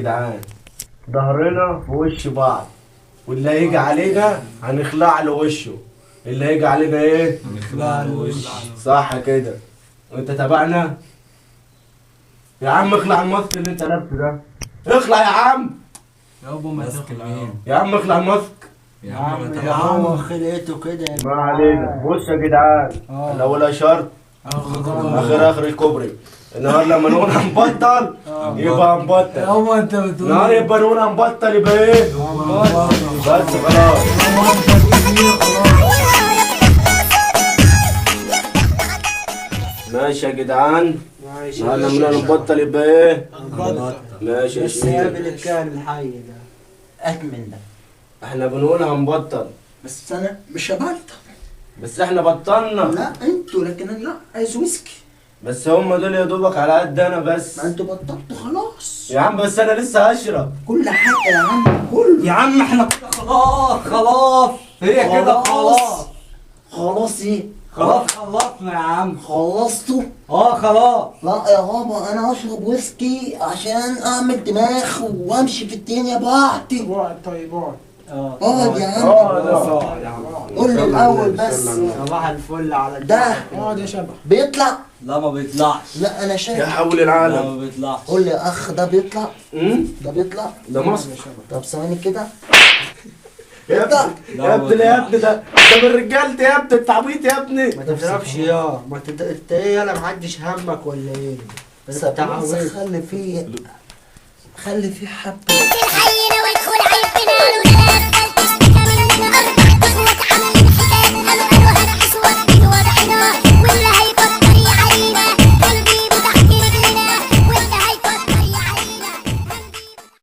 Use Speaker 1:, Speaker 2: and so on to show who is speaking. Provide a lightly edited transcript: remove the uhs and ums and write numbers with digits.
Speaker 1: جدعان، ظهرنا في وش بعض، واللي هيجي علينا هنخلع له وشه. اللي هيجي علينا ايه؟
Speaker 2: هنخلع له وشه.
Speaker 1: صح كده. وانت تابعنا يا عم، اخلع ال mask اللي انت لابسه ده، اخلع يا عم.
Speaker 2: يابا ما تخلع
Speaker 1: يا عم، اخلع ال mask
Speaker 2: يا عم.
Speaker 3: يا عم خلقته كده.
Speaker 1: ما علينا. بص يا جدعان، الاولى شرط، اخر الكوبري. النهار لما نقول هنبطل يبقى هنبطل.
Speaker 2: هو انت بتقول
Speaker 1: النهار يبقى نقول هنبطل يبقى ايه؟ بس خلاص. ماشي يا جدعان، النهار لما نقول هنبطل يبقى ايه؟ ماشي يا
Speaker 3: بس
Speaker 1: شيخ.
Speaker 3: قابل الكائن الحي ده اكمل ده.
Speaker 1: احنا بنقول هنبطل،
Speaker 4: بس انا مش هبطل.
Speaker 1: بس احنا بطلنا.
Speaker 4: لا انتوا، لكن انا لا عايز ويسكي.
Speaker 1: بس هم دول يا دوبك على قد انا بس.
Speaker 4: ما انتوا بطلتوا خلاص
Speaker 1: يا عم، بس انا لسه هشرب
Speaker 4: كل حاجة يا عم، كله
Speaker 2: يا عم. احنا كده خلاص خلاص، هي كده خلاص
Speaker 4: خلاص. ايه
Speaker 2: خلاص؟ خلصنا يا عم.
Speaker 4: خلصتوا؟
Speaker 2: اه خلاص.
Speaker 4: لا يا بابا، انا هشرب ويسكي عشان اعمل دماغ وامشي في الدنيا براحتي.
Speaker 3: اقعد طيب، اقعد.
Speaker 4: اقعد يا عم،
Speaker 2: اه يا عم.
Speaker 4: قول لي الاول بس.
Speaker 3: صباح الفل على
Speaker 4: ده
Speaker 3: اقعد يا شبح.
Speaker 4: بيطلع؟
Speaker 2: لا ما بيطلعش.
Speaker 4: لا انا
Speaker 1: يا
Speaker 4: شايف.
Speaker 1: حول
Speaker 2: لا
Speaker 1: العالم.
Speaker 2: ما بيطلعش.
Speaker 4: قول لي يا اخ، ده بيطلع؟ ده بيطلع؟
Speaker 1: ده مصر.
Speaker 4: طب ثواني كده.
Speaker 1: يا ابني يا ابني يا ابني، ده من رجالتي يا ابني، انت عبيط يا ابني.
Speaker 3: ما تضربش يا ما انت ايه يالا، محدش همك ولا ايه؟
Speaker 4: بس خلي فيه، خلي فيه حبه.